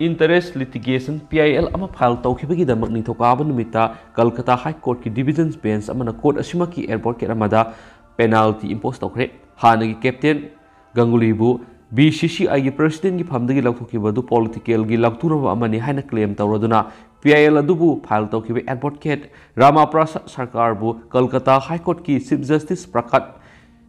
Interest Litigation, P I L, ꯑꯃ ꯐꯥꯏꯜ ꯇꯧꯈꯤꯕꯒꯤꯗꯃꯛ ꯅꯤꯡꯊꯧꯀꯥꯕ ꯅꯨꯃꯤꯠꯇ ꯀꯜꯀꯇꯥ ꯍꯥꯏ ꯀꯣꯔꯠꯀꯤ ꯗꯤꯚꯤꯖꯟ ꯕꯦꯟꯆ ꯑꯃꯅ ꯀꯣꯔꯠ ꯑꯁꯤꯃꯛꯀꯤ ꯑꯦꯗꯚꯣꯀꯦꯠ ꯑꯃꯗ ꯄꯦꯅꯥꯜꯇꯤ ꯏꯝꯄꯣꯁ ꯇꯧꯈ꯭ꯔꯦ꯫ ꯍꯥꯟꯅꯒꯤ captain ꯒꯪꯒꯨꯂꯤꯕꯨ B C C I ꯒꯤ ꯄ꯭ꯔꯦꯁꯤꯗꯦꯟꯒꯤ ꯐꯝꯗꯒꯤ ꯂꯧꯊꯣꯛꯈꯤꯕ ꯑꯗꯨ ꯄꯣꯂꯤꯇꯤꯀꯦꯜꯒꯤ ꯂꯥꯎꯊꯣꯛꯅꯕ ꯑꯃꯅꯤ ꯍꯥꯏꯅ ꯀ꯭ꯂꯦꯝ ꯇꯧꯔꯗꯨꯅ P I L ꯑꯗꯨꯕꯨ ꯐꯥꯏꯜ ꯇꯧꯈꯤꯕ ꯑꯦꯗꯚꯣꯀꯦꯠ ꯔꯥꯃꯥꯄ꯭ꯔꯁꯥꯗ ꯁꯔꯀꯥꯔꯕꯨ ꯀꯜꯀꯇꯥ ꯍꯥꯏ ꯀꯣꯔꯠꯀꯤ ꯆꯤꯐ ꯖꯁꯇꯤꯁ ꯄ꯭ꯔꯀꯥꯠ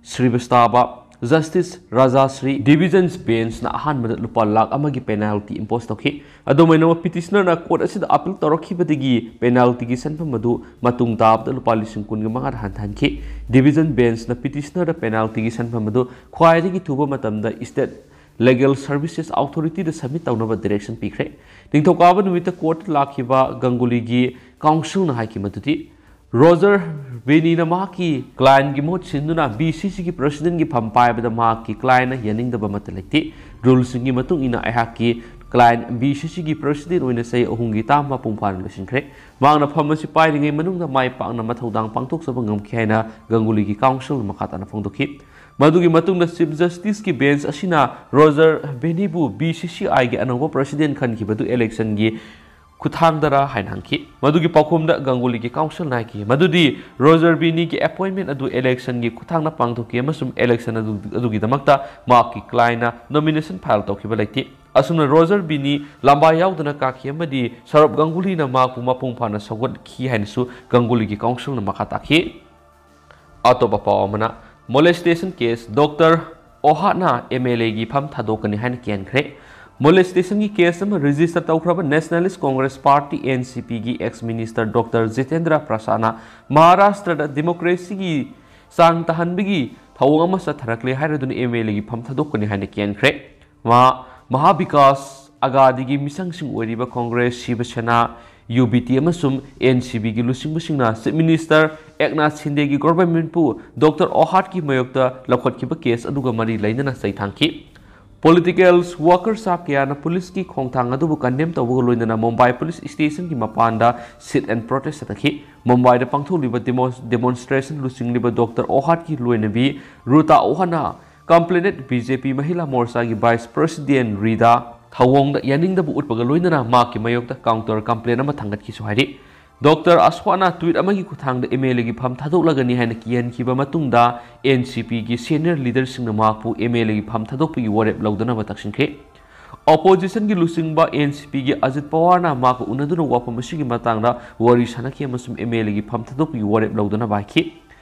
ꯁ꯭ꯔꯤꯕꯁꯇꯥꯕ ꯖꯁꯇꯤꯁ ꯔꯥꯖꯥ ꯁ꯭ꯔꯤ ꯗꯤꯚꯤꯖꯟꯁ ꯕꯦꯟꯁꯅ ꯑꯍꯥꯟꯕꯗ ꯂꯨꯄꯥ ꯂꯥꯈ ꯑꯃꯒꯤ ꯄꯦꯅꯥꯜꯇꯤ ꯏꯝꯄꯣꯁ ꯇꯧꯈꯤ꯫ ꯑꯗꯨꯝ ꯑꯣꯏꯅꯃꯛ, ꯄꯤꯇꯤꯁꯅꯔꯅ ꯀꯣꯔꯠ ꯑꯁꯤꯗ ꯑꯄꯤꯜ ꯇꯧꯔꯛꯈꯤꯕꯗꯒꯤ ꯄꯦꯅꯥꯜꯇꯤꯒꯤ ꯁꯦꯟꯐꯝ ꯑꯗꯨ ꯃꯇꯨꯡ ꯇꯥꯕꯗ ꯂꯨꯄꯥ ꯂꯤꯁꯤꯡ ꯀꯨꯟꯒ ꯃꯉꯥꯗ ꯍꯟꯊꯍꯟꯈꯤ꯫ ꯗꯤꯚꯤꯖꯟ ꯕꯦꯟꯁꯅ ꯄꯤꯇꯤꯁꯅꯔꯗ ꯄꯦꯅꯥꯜꯇꯤꯒꯤ ꯁꯦꯟꯐꯝ ꯑꯗꯨ ꯈ꯭ꯋꯥꯏꯗꯒꯤ ꯊꯨꯕ ꯃꯇꯝꯗ ꯏꯁꯇꯦꯠ ꯂꯤꯒꯦꯜ ꯁꯔꯚꯤꯁꯦꯁ ꯑꯣꯊꯣꯔꯤꯇꯤꯗ ꯁꯕꯃꯤꯠ ꯇꯧꯅꯕ ꯗꯤꯔꯦꯛꯁꯟ ꯄꯤꯈ꯭ꯔꯦ꯫ ꯅꯤꯡꯊꯧꯀꯥꯕ ꯅꯨꯃꯤꯠꯇ ꯀꯣꯔꯠꯇ ꯂꯥꯛꯈꯤꯕ ꯒꯪꯒꯨꯂꯤꯒꯤ ꯀꯥꯎꯟꯁꯤꯜꯅ ꯍꯥꯏꯈꯤ ꯃꯗꯨꯗꯤ, ꯔꯣꯖꯔ ꯕꯤꯅꯤꯅ ꯃꯍꯥꯛꯀꯤ ꯀ꯭ꯂꯥꯏꯟꯒꯤ ꯃꯍꯨꯠ ꯁꯤꯟꯗꯨꯅ ꯕꯤ ꯁꯤ ꯁꯤꯒꯤ ꯄ꯭ꯔꯁꯤꯗꯦꯟꯒꯤ ꯐꯝ ꯄꯥꯏꯕꯗ ꯃꯍꯥꯛꯀꯤ ꯀ꯭ꯂꯥꯏꯟꯅ ꯌꯥꯅꯤꯡꯗꯕ ꯑꯃꯠꯇ ꯂꯩꯇꯦ꯫ ꯔꯨꯜꯁꯤꯡꯒꯤ ꯃꯇꯨꯡ ꯏꯟꯅ ꯑꯩꯍꯥꯛꯀꯤ ꯀ꯭ꯂꯥꯏꯟ ꯕꯤ ꯁꯤ ꯁꯤꯒꯤ ꯄ꯭ꯔꯁꯤꯗꯦꯟ ꯑꯣꯏꯅ ꯆꯍꯤ ꯑꯍꯨꯝꯒꯤ ꯇꯥꯝ ꯃꯄꯨꯡ ꯐꯥꯅ ꯂꯣꯏꯁꯤꯟꯈ꯭ꯔꯦ꯫ ꯃꯍꯥꯛꯅ ꯐꯝ ꯑꯁꯤ ꯄꯥꯏꯔꯤꯉꯩ ꯃꯅꯨꯡꯗ ꯃꯥꯏ ꯄꯥꯛꯅ ꯃꯊꯧꯗꯥꯡ ꯄꯥꯡꯊꯣꯛꯆꯕ ꯉꯝꯈꯤ ꯍꯥꯏꯅ ꯒꯪꯒꯨꯂꯤꯒꯤ ꯀꯥꯎꯟꯁꯤꯜꯅ ꯃꯈꯥ ꯇꯥꯅ ꯐꯣꯡꯗꯣꯛꯈꯤ꯫ ꯃꯗꯨꯒꯤ ꯃꯇꯨꯡꯗ ꯆꯤꯐ ꯖꯁꯇꯤꯁꯀꯤ ꯕꯦꯟꯆ ꯑꯁꯤꯅ ꯔꯣꯖꯔ ꯕꯤꯅꯤꯕꯨ ꯕꯤ ꯁꯤ ꯁꯤ ꯑꯥꯏꯒꯤ ꯑꯅꯧꯕ ꯄ꯭ꯔꯁꯤꯗꯦꯟ ꯈꯟꯈꯤꯕꯗꯨ ꯏꯂꯦꯛꯁꯟꯒꯤ ꯈꯨꯠꯊꯥꯡꯗꯔ ꯍꯥꯏꯅ ꯍꯪꯈꯤ꯫ ꯃꯗꯨꯒꯤ ꯄꯥꯎꯈꯨꯝꯗ ꯒꯪꯒꯨꯂꯤꯒꯤ ꯀꯥꯎꯟꯁꯤꯜꯅ ꯍꯥꯏꯈꯤ ꯃꯗꯨꯗꯤ ꯔꯣꯖꯔ ꯕꯤꯅꯤꯒꯤ ꯑꯦꯄꯣꯏꯟꯃꯦꯟ ꯑꯗꯨ ꯏꯂꯦꯛꯁꯟꯒꯤ ꯈꯨꯠꯊꯥꯡꯗ ꯄꯥꯡꯊꯣꯛꯈꯤ ꯑꯃꯁꯨꯡ ꯏꯂꯦꯛꯁꯟ ꯑꯗꯨ, ꯑꯗꯨꯒꯤꯗꯃꯛꯇ ꯃꯍꯥꯛꯀꯤ ꯀ꯭ꯂꯥꯏꯟꯅ ꯅꯣꯃꯤꯅꯦꯁꯟ ꯐꯥꯏꯜ ꯇꯧꯈꯤꯕ ꯂꯩꯇꯦ꯫ ꯑꯁꯨꯝꯅ ꯔꯣꯖꯔ ꯕꯤꯅꯤ ꯂꯥꯝꯕꯥ ꯌꯥꯎꯗꯅ ꯀꯥꯈꯤ ꯑꯃꯗꯤ ꯁꯧꯔꯚ ꯒꯪꯒꯨꯂꯤꯅ ꯃꯍꯥꯛꯄꯨ ꯃꯄꯨꯡ ꯐꯥꯅ ꯁꯧꯒꯠꯈꯤ ꯍꯥꯏꯅꯁꯨ ꯒꯪꯒꯨꯂꯤꯒꯤ ꯀꯥꯎꯟꯁꯤꯜꯅ ꯃꯈꯥ ꯇꯥꯈꯤ꯫ ꯑꯇꯣꯞꯄ ꯄꯥꯎ ꯑꯃꯅ, molestation case, doctor ꯑꯣꯍꯥꯠꯅ M L ꯑꯦꯒꯤ ꯐꯝ ꯊꯥꯗꯣꯛꯀꯅꯤ ꯍꯥꯏꯅ ꯀꯤꯍꯟꯈ꯭ꯔꯦ꯫ ꯃꯣꯂꯦꯁꯇꯦꯁꯟꯒꯤ ꯀꯦꯁ ꯑꯃ ꯔꯦꯖꯤꯁꯇꯔ ꯇꯧꯈ꯭ꯔꯕ nationalist Congress party, N C ꯄꯤꯒꯤ ꯑꯦꯛꯁ ꯃꯤꯅꯤꯁꯇꯔ ꯗꯣꯛꯇꯔ ꯖꯤꯇꯦꯟꯗ꯭ꯔ ꯄ꯭ꯔꯁꯥꯗꯅ ꯃꯍꯥꯔꯥꯁꯇ꯭ꯔꯗ ꯗꯦꯃꯣꯀ꯭ꯔꯦꯁꯤꯒꯤ ꯆꯥꯡ ꯇꯥꯍꯟꯕꯒꯤ ꯊꯧꯑꯣꯡ ꯑꯃ ꯆꯠꯊꯔꯛꯂꯦ ꯍꯥꯏꯔꯗꯨꯅ ꯑꯦꯝ ꯑꯦꯜ ꯑꯦꯒꯤ ꯐꯝ ꯊꯥꯗꯣꯛꯀꯅꯤ ꯍꯥꯏꯅ ꯀꯤꯍꯟꯈ꯭ꯔꯦ꯫ ꯃꯍꯥ-, ꯃꯍꯥꯕꯤꯀꯥꯁ ꯑꯒꯥꯗꯤꯒꯤ ꯃꯤꯁꯪꯁꯤꯡ ꯑꯣꯏꯔꯤꯕ Congress, Shiv Sena, U B T ꯑꯃꯁꯨꯡ ꯑꯦꯟ ꯁꯤ ꯕꯤꯒꯤ ꯂꯨꯆꯤꯡꯕꯁꯤꯡꯅ ꯆꯤꯐ ꯃꯤꯅꯤꯁꯇꯔ ꯑꯦꯛꯅꯥꯊ ꯁꯤꯟꯗꯦꯒꯤ ꯒꯣꯚꯔꯟꯃꯦꯟꯠꯄꯨ ꯗꯣꯛꯇꯔ ꯑꯣꯍꯥꯠꯀꯤ ꯃꯥꯌꯣꯛꯇ ꯂꯧꯈꯠꯈꯤꯕ ꯀꯦꯁ ꯑꯗꯨꯒ ꯃꯔꯤ ꯂꯩꯅꯅ ꯆꯩ ꯊꯥꯡꯈꯤ꯫ ꯄꯣꯂꯤꯇꯤꯀꯦꯜ ꯋꯥꯀꯔ ꯁꯥ ꯀꯌꯥꯅ ꯄꯨꯂꯤꯁꯀꯤ ꯈꯣꯡꯊꯥꯡ ꯑꯗꯨꯕꯨ ꯀꯟꯗꯦꯝ ꯇꯧꯕꯒ ꯂꯣꯏꯅꯅ ꯃꯨꯝꯕꯥꯏ ꯄꯨꯂꯤꯁ ꯁ꯭ꯇꯦꯁꯟꯒꯤ ꯃꯄꯥꯟꯗ ꯁꯤꯠ ꯑꯦꯟ ꯄ꯭ꯔꯣꯇꯦꯁ ꯆꯠꯊꯈꯤ꯫ ꯃꯨꯝꯕꯥꯏꯗ ꯄꯥꯡꯊꯣꯛꯂꯤꯕ ꯗꯦꯃꯣꯟ-, ꯗꯦꯃꯣꯟꯁꯇ꯭ꯔꯦꯁꯟ ꯂꯨꯆꯤꯡꯂꯤꯕ ꯗꯣꯛꯇꯔ ꯑꯣꯍꯥꯠꯀꯤ ꯂꯣꯏꯅꯕꯤ ꯔꯨꯇꯥ ꯑꯣꯍꯥꯠꯅ ꯀꯝꯄ꯭ꯂꯦꯅꯦꯟꯠ ꯕꯤ ꯖꯦ ꯄꯤ ꯃꯍꯤꯂꯥ ꯃꯣꯔꯆꯥꯒꯤ ꯚꯥꯏꯁ ꯄ꯭ꯔꯁꯤꯗꯦꯟꯠ ꯔꯤꯗꯥ ꯊꯧꯑꯣꯡꯗ ꯌꯥꯅꯤꯡꯗꯕ ꯎꯠꯄꯒ ꯂꯣꯏꯅꯅ ꯃꯍꯥꯛꯀꯤ ꯃꯥꯌꯣꯛꯇ ꯀꯥꯎꯟꯇꯔ ꯀꯝꯄ꯭ꯂꯦꯟ ꯑꯃ ꯊꯥꯡꯒꯠꯈꯤꯁꯨ ꯍꯥꯏꯔꯤ꯫ ꯗꯣꯛꯇꯔ ꯑꯁ꯭ꯋꯥꯅ ꯇ꯭ꯋꯤꯠ ꯑꯃꯒꯤ ꯈꯨꯠꯊꯥꯡꯗ ꯑꯦꯝ ꯑꯦꯜ ꯑꯦꯒꯤ ꯐꯝ ꯊꯥꯗꯣꯛꯂꯒꯅꯤ ꯍꯥꯏꯅ ꯀꯤꯍꯟꯈꯤꯕ ꯃꯇꯨꯡꯗ, ꯑꯦꯟ ꯁꯤ ꯄꯤꯒꯤ ꯁꯦꯅꯤꯌꯔ ꯂꯤꯗꯔꯁꯤꯡꯅ ꯃꯍꯥꯛꯄꯨ ꯑꯦꯝ ꯑꯦꯜ ꯑꯦꯒꯤ ꯐꯝ ꯊꯥꯗꯣꯛꯄꯒꯤ ꯋꯥꯔꯦꯞ ꯂꯧꯗꯅꯕ ꯇꯛꯁꯤꯟꯈ꯭ꯔꯦ꯫ ꯑꯣꯄꯣꯖꯤꯁꯟꯒꯤ ꯂꯨꯆꯤꯡꯕ ꯑꯦꯟ ꯁꯤ ꯄꯤꯒꯤ ꯑꯖꯤꯠ ꯄꯋꯥꯔꯅ ꯃꯍꯥꯛꯀ ꯎꯅꯗꯨꯅ ꯋꯥꯐꯝ ꯑꯁꯤꯒꯤ ꯃꯇꯥꯡꯗ ꯋꯥꯔꯤ ꯁꯥꯅꯈꯤ ꯑꯃꯁꯨꯡ ꯑꯦꯝ ꯑꯦꯜ ꯑꯦꯒꯤ ꯐꯝ ꯊꯥꯗꯣꯛꯄꯒꯤ ꯋꯥꯔꯦꯞ ꯂꯧꯗꯅꯕ ꯍꯥꯏꯈꯤ꯫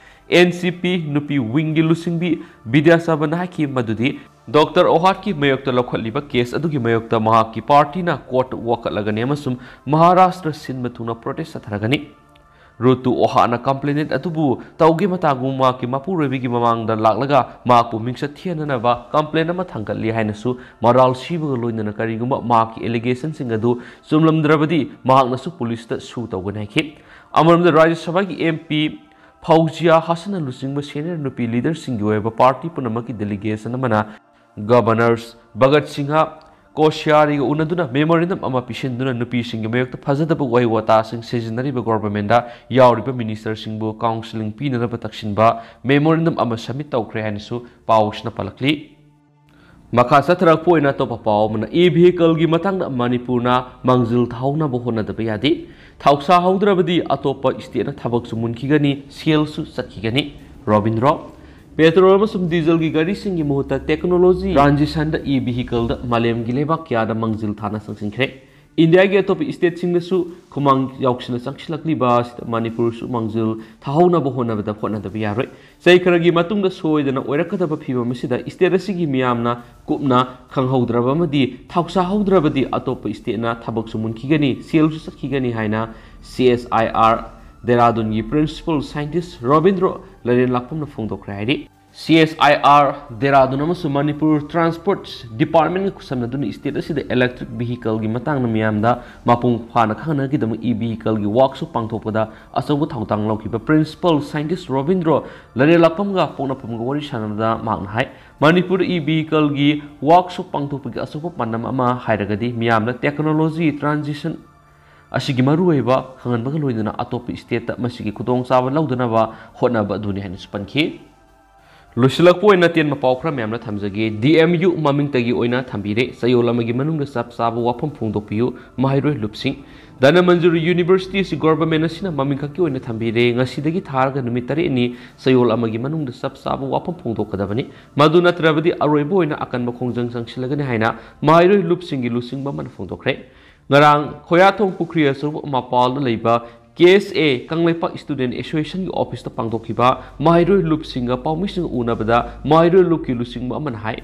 ꯑꯦꯟ ꯁꯤ ꯄꯤ ꯅꯨꯄꯤ ꯋꯤꯡꯒꯤ ꯂꯨꯆꯤꯡꯕꯤ ꯕꯤꯗ꯭ꯌꯥꯆꯥꯕꯟꯅ ꯍꯥꯏꯈꯤ ꯃꯗꯨꯗꯤ ꯗꯣꯛꯇꯔ ꯑꯣꯍꯥꯠꯀꯤ ꯃꯥꯌꯣꯛꯇ ꯂꯧꯈꯠꯂꯤꯕ ꯀꯦꯁ ꯑꯗꯨꯒꯤ ꯃꯥꯌꯣꯛꯇ ꯃꯍꯥꯛꯀꯤ ꯄꯥꯔꯇꯤꯅ ꯀꯣꯔꯠꯇ ꯋꯥꯀꯠꯂꯒꯅꯤ ꯑꯃꯁꯨꯡ ꯃꯍꯥꯔꯥꯁꯇ꯭ꯔ ꯁꯤꯟꯕ ꯊꯨꯡꯅ ꯄ꯭ꯔꯣꯇꯦꯁ ꯆꯠꯊꯔꯒꯅꯤ꯫ ꯔꯨꯇꯨ ꯑꯣꯍꯥꯠꯅ ꯀꯝꯄ꯭ꯂꯦꯅꯦꯟ ꯑꯗꯨꯕꯨ ꯇꯧꯒꯦ ꯃꯇꯥꯒꯨꯝ ꯃꯍꯥꯛꯀꯤ ꯃꯄꯨꯔꯣꯏꯕꯒꯤ ꯃꯃꯥꯡꯗ ꯂꯥꯛꯂꯒ ꯃꯍꯥꯛꯄꯨ ꯃꯤꯡꯆꯠ ꯊꯤꯍꯟꯅꯅꯕ ꯀꯝꯄ꯭ꯂꯦꯟ ꯑꯃ ꯊꯥꯡꯒꯠꯂꯤ ꯍꯥꯏꯅꯁꯨ ꯃꯔꯥꯜ ꯁꯤꯕꯒ ꯂꯣꯏꯅꯅ ꯀꯔꯤꯒꯨꯝꯕ ꯃꯍꯥꯛꯀꯤ ꯑꯦꯂꯤꯒꯦꯁꯟꯁꯤꯡ ꯑꯗꯨ ꯆꯨꯝꯂꯝꯗ꯭ꯔꯕꯗꯤ ꯃꯍꯥꯛꯅꯁꯨ ꯄꯨꯂꯤꯁꯇ ꯁꯨ ꯇꯧꯒꯅꯤ ꯍꯥꯏꯈꯤ꯫ ꯑꯃꯔꯣꯝꯗ ꯔꯥꯖ꯭ꯌ ꯁꯚꯥꯒꯤ ꯑꯦꯝ ꯄꯤ ꯐꯧꯖꯤꯌꯥ ꯍꯁꯟꯅ ꯂꯨꯆꯤꯡꯕ ꯁꯦꯅꯤꯌꯔ ꯅꯨꯄꯤ ꯂꯤꯗꯔꯁꯤꯡꯒꯤ ꯑꯣꯏꯕ ꯄꯥꯔꯇꯤ ꯄꯨꯝꯅꯃꯛꯀꯤ ꯗꯦꯂꯤꯒꯦꯁꯟ ꯑꯃꯅ ꯒꯕꯔꯅꯔꯁ ꯚꯒꯠ ꯁꯤꯡꯍ ꯀꯣꯁꯤꯌꯥꯔꯤꯒ ꯎꯅꯗꯨꯅ ꯃꯦꯃꯣꯔꯦꯟꯗꯝ ꯑꯃ ꯄꯤꯁꯤꯟꯗꯨꯅ ꯅꯨꯄꯤꯁꯤꯡꯒꯤ ꯃꯥꯌꯣꯛꯇ ꯐꯖꯗꯕ ꯋꯥꯍꯩ ꯋꯥꯇꯥꯁꯤꯡ ꯁꯤꯖꯤꯟꯅꯔꯤꯕ ꯒꯣꯚꯔꯟꯃꯦꯟꯗ ꯌꯥꯎꯔꯤꯕ ꯃꯤꯅꯤꯁꯇꯔꯁꯤꯡꯕꯨ ꯀꯥꯎꯟꯁꯤꯂꯤꯡ ꯄꯤꯅꯅꯕ ꯇꯛꯁꯤꯟꯕ ꯃꯦꯃꯣꯔꯦꯟꯗꯝ ꯑꯃ ꯁꯕꯃꯤꯠ ꯇꯧꯈ꯭ꯔꯦ ꯍꯥꯏꯅꯁꯨ ꯄꯥꯎꯁꯤꯅ ꯄꯜꯂꯛꯂꯤ꯫ ꯃꯈꯥ ꯆꯠꯊꯔꯛꯄ ꯑꯣꯏꯅ ꯑꯇꯣꯞꯄ ꯄꯥꯎ ꯑꯃꯅ, ꯏ ꯚꯤꯍꯤꯀꯜꯒꯤ ꯃꯇꯥꯡꯗ ꯃꯅꯤꯄꯨꯔꯅ ꯃꯥꯡꯖꯤꯜ ꯊꯥꯍꯧꯅꯕ ꯍꯣꯠꯅꯗꯕ ꯌꯥꯗꯦ꯫ ꯊꯧꯁꯥ ꯍꯧꯗ꯭ꯔꯕꯗꯤ ꯑꯇꯣꯞꯄ ꯁ꯭ꯇꯦꯠꯅ ꯊꯕꯛꯁꯨ ꯃꯨꯟꯈꯤꯒꯅꯤ, ꯁꯦꯜꯁꯨ ꯆꯠꯈꯤꯒꯅꯤ꯫ ꯔꯣꯕꯤꯟꯗ꯭ꯔꯣ꯫ ꯄꯦꯇ꯭ꯔꯣꯜ ꯑꯃꯁꯨꯡ ꯗꯤꯖꯜꯒꯤ ꯒꯥꯔꯤꯁꯤꯡꯒꯤ ꯃꯍꯨꯠꯇ ꯇꯦꯛꯅꯣꯂꯣꯖꯤ ꯇ꯭ꯔꯥꯟꯖꯤꯁꯟꯗ ꯏ ꯚꯤꯍꯤꯀꯜꯗ ꯃꯥꯂꯦꯝꯒꯤ ꯂꯩꯕꯥꯛ ꯀꯌꯥꯗ ꯃꯥꯡꯖꯤꯜ ꯊꯥꯅ ꯆꯪꯁꯤꯟꯈ꯭ꯔꯦ꯫ ꯏꯟꯗꯤꯌꯥꯒꯤ ꯑꯇꯣꯞꯄ ꯁ꯭ꯇꯦꯠꯁꯤꯡꯗꯁꯨ ꯈꯨꯃꯥꯡ ꯌꯥꯎꯁꯤꯟꯅ ꯆꯪꯁꯤꯜꯂꯛꯂꯤꯕ ꯑꯁꯤꯗ ꯃꯅꯤꯄꯨꯔꯁꯨ ꯃꯥꯡꯖꯤꯜ ꯊꯥꯍꯧꯅꯕ ꯍꯣꯠꯅꯕꯗ ꯍꯣꯠꯅꯗꯕ ꯌꯥꯔꯣꯏ꯫ ꯆꯍꯤ ꯈꯔꯒꯤ ꯃꯇꯨꯡꯗ ꯁꯣꯏꯗꯅ ꯑꯣꯏꯔꯛꯀꯗꯕ ꯐꯤꯕꯝ ꯑꯁꯤꯗ ꯁ꯭ꯇꯦꯠ ꯑꯁꯤꯒꯤ ꯃꯤꯌꯥꯝꯅ ꯀꯨꯞꯅ ꯈꯪꯍꯧꯗ꯭ꯔꯕ ꯑꯃꯗꯤ ꯊꯧꯁꯥꯍꯧꯗ꯭ꯔꯕꯗꯤ ꯑꯇꯣꯞꯄ ꯁ꯭ꯇꯦꯠꯅ ꯊꯕꯛꯁꯨ ꯃꯨꯟꯈꯤꯒꯅꯤ, ꯁꯦꯜꯁꯨ ꯆꯠꯈꯤꯒꯅꯤ ꯍꯥꯏꯅ ꯁꯤ ꯑꯦꯁ ꯑꯥꯏ ꯑꯥꯔ ꯗꯦꯔꯥꯗꯨꯟꯒꯤ ꯄ꯭ꯔꯤꯟꯁꯤꯄꯜ ꯁꯥꯏꯟꯇꯤꯁ ꯔꯣꯕꯤꯟꯗ꯭ꯔꯣ ꯂꯩꯔꯦꯟꯂꯥꯛꯄꯝꯅ ꯐꯣꯡꯗꯣꯛꯈ꯭ꯔꯦ ꯍꯥꯏꯔꯤ꯫ ꯁꯤ ꯑꯦꯁ ꯑꯥꯏ ꯑꯥꯔ ꯗꯦꯔꯥꯗꯨꯟ ꯑꯃꯁꯨꯡ ꯃꯅꯤꯄꯨꯔ ꯇ꯭ꯔꯥꯟꯁꯄꯣꯔꯠ ꯗꯤꯄꯥꯔꯠꯃꯦꯟꯒ ꯈꯨꯠꯁꯝꯅꯗꯨꯅ ꯁ꯭ꯇꯦꯠ ꯑꯁꯤꯗ ꯏꯂꯦꯛꯇ꯭ꯔꯤꯛ ꯚꯤꯍꯤꯀꯜꯒꯤ ꯃꯇꯥꯡꯗ ꯃꯤꯌꯥꯝꯗ ꯃꯄꯨꯡ ꯐꯥꯅ ꯈꯪꯍꯟꯅꯕꯒꯤꯗꯃꯛ ꯏ ꯚꯤꯍꯤꯀꯜꯒꯤ ꯋꯥꯛꯁꯣꯞ ꯄꯥꯡꯊꯣꯛꯄꯗ ꯑꯆꯧꯕ ꯊꯧꯗꯥꯡ ꯂꯧꯈꯤꯕ ꯄ꯭ꯔꯤꯟꯁꯤꯄꯜ ꯁꯥꯏꯟꯇꯤꯁ ꯔꯣꯕꯤꯟꯗ꯭ꯔꯣ ꯂꯩꯔꯦꯟꯂꯥꯛꯄꯝꯒ ꯄꯣꯛꯅꯐꯝꯒ ꯋꯥꯔꯤ ꯁꯥꯟꯅꯕꯗ ꯃꯍꯥꯛꯅ ꯍꯥꯏ, ꯃꯅꯤꯄꯨꯔꯗ ꯏ ꯚꯤꯍꯤꯀꯜꯒꯤ ꯋꯥꯛꯁꯣꯞ ꯄꯥꯡꯊꯣꯛꯄꯒꯤ ꯑꯆꯧꯕ ꯄꯥꯟꯗꯝ ꯑꯃ ꯍꯥꯏꯔꯒꯗꯤ ꯃꯤꯌꯥꯝꯗ ꯇꯦꯛꯅꯣꯂꯣꯖꯤ ꯇ꯭ꯔꯥꯟꯖꯤꯁꯟ ꯑꯁꯤꯒꯤ ꯃꯔꯨꯑꯣꯏꯕ ꯈꯪꯍꯟꯕꯒ ꯂꯣꯏꯅꯅ ꯑꯇꯣꯞꯄ ꯁ꯭ꯇꯦꯠꯇ ꯃꯁꯤꯒꯤ ꯈꯨꯗꯣꯡꯆꯥꯕ ꯂꯧꯗꯅꯕ ꯍꯣꯠꯅꯕ ꯑꯗꯨꯅꯤ ꯍꯥꯏꯅꯁꯨ ꯄꯟꯈꯤ꯫ ꯂꯣꯏꯁꯤꯜꯂꯛꯄ ꯑꯣꯏꯅ ꯑꯇꯦꯟꯕ ꯄꯥꯎ ꯈꯔ ꯃꯌꯥꯝꯅ ꯊꯝꯖꯒꯦ꯫ ꯗꯤ ꯑꯦꯝ ꯌꯨ ꯃꯃꯤꯡꯇꯒꯤ ꯑꯣꯏꯅ ꯊꯝꯕꯤꯔꯦ꯫ ꯆꯌꯣꯜ ꯑꯃꯒꯤ ꯃꯅꯨꯡꯗ ꯆꯞ ꯆꯥꯕ ꯋꯥꯐꯝ ꯐꯣꯡꯗꯣꯛꯄꯤꯌꯨ꯫ ꯃꯍꯩꯔꯣꯏ ꯂꯨꯞꯁꯤꯡ꯫ ꯙꯅꯃꯟꯖꯨꯔꯤ ꯌꯨꯅꯤꯚꯔꯁꯤꯇꯤ ꯑꯁꯤ ꯒꯣꯚꯔꯟꯃꯦꯟ ꯑꯁꯤꯅ ꯃꯃꯤꯡ ꯈꯛꯀꯤ ꯑꯣꯏꯅ ꯊꯝꯕꯤꯔꯦ꯫ ꯉꯁꯤꯗꯒꯤ ꯊꯥꯔꯒ ꯅꯨꯃꯤꯠ ꯇꯔꯦꯠꯅꯤ꯫ ꯆꯌꯣꯜ ꯑꯃꯒꯤ ꯃꯅꯨꯡꯗ ꯆꯞ ꯆꯥꯕ ꯋꯥꯐꯝ ꯐꯣꯡꯗꯣꯛꯀꯗꯕꯅꯤ꯫ ꯃꯗꯨ ꯅꯠꯇ꯭ꯔꯕꯗꯤ ꯑꯔꯣꯏꯕ ꯑꯣꯏꯅ ꯑꯀꯟꯕ ꯈꯣꯡꯖꯪ ꯆꯪꯁꯤꯜꯂꯒꯅꯤ ꯍꯥꯏꯅ ꯃꯍꯩꯔꯣꯏ ꯂꯨꯞꯁꯤꯡꯒꯤ ꯂꯨꯆꯤꯡꯕ ꯑꯃꯅ ꯐꯣꯡꯗꯣꯛꯈ꯭ꯔꯦ꯫ ꯉꯔꯥꯡ ꯈꯣꯌꯥꯊꯣꯡ ꯄꯨꯈ꯭ꯔꯤ ꯑꯆꯧꯕ ꯃꯄꯥꯜꯗ ꯂꯩꯕ ꯀꯦ ꯑꯦꯁ ꯑꯦ, ꯀꯪꯂꯩꯄꯥꯛ ꯁ꯭ꯇꯨꯗꯦꯟꯠ ꯑꯦꯁꯣꯁꯤꯌꯦꯁꯟꯒꯤ ꯑꯣꯐꯤꯁꯇ ꯄꯥꯡꯊꯣꯛꯈꯤꯕ ꯃꯍꯩꯔꯣꯏ ꯂꯨꯞꯁꯤꯡꯒ ꯄꯥꯎꯃꯤꯁꯤꯡꯒ ꯎꯅꯕꯗ ꯃꯍꯩꯔꯣꯏ ꯂꯨꯞꯀꯤ ꯂꯨꯆꯤꯡꯕ ꯑꯃꯅ ꯍꯥꯏ,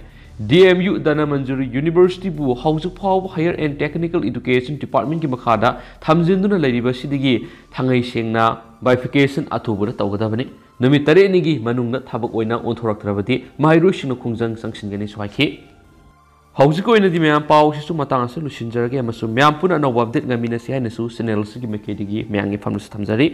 ꯗꯤ ꯑꯦꯝ ꯌꯨ ꯙꯅꯃꯟꯖꯨꯔꯤ ꯌꯨꯅꯤꯚꯔꯁꯤꯇꯤꯕꯨ ꯍꯧꯖꯤꯛ ꯐꯥꯎꯕ Higher and Technical Education Departmentꯀꯤ ꯃꯈꯥꯗ ꯊꯝꯖꯤꯟꯗꯨꯅ ꯂꯩꯔꯤꯕꯁꯤꯗꯒꯤ ꯊꯥꯡꯉꯩ ꯁꯦꯡꯅ bifurcation ꯑꯊꯨꯕꯗ ꯇꯧꯒꯗꯕꯅꯤ꯫ ꯅꯨꯃꯤꯠ ꯇꯔꯦꯠꯅꯤꯒꯤ ꯃꯅꯨꯡꯗ ꯊꯕꯛ ꯑꯣꯏꯅ ꯑꯣꯟꯊꯣꯔꯛꯇ꯭ꯔꯕꯗꯤ ꯃꯍꯩꯔꯣꯏꯁꯤꯡꯅ ꯈꯣꯡꯖꯪ ꯆꯪꯁꯤꯟꯒꯅꯤꯁꯨ ꯍꯥꯏꯈꯤ꯫ ꯍꯧꯖꯤꯛꯀꯤ ꯑꯣꯏꯅꯗꯤ ꯃꯌꯥꯝ ꯄꯥꯎꯁꯤꯁꯨ ꯃꯇꯥꯡ ꯑꯁꯤꯗ ꯂꯣꯏꯁꯤꯟꯖꯔꯒꯦ ꯑꯃꯁꯨꯡ ꯃꯌꯥꯝ ꯄꯨꯟꯅ ꯑꯅꯧꯕ update ꯉꯥꯏꯃꯤꯟꯅꯁꯤ ꯍꯥꯏꯅꯁꯨ channel ꯑꯁꯤꯒꯤ ꯃꯥꯏꯀꯩꯗꯒꯤ ꯃꯌꯥꯝꯒꯤ ꯐꯝꯅꯁꯨ ꯊꯝꯖꯔꯤ꯫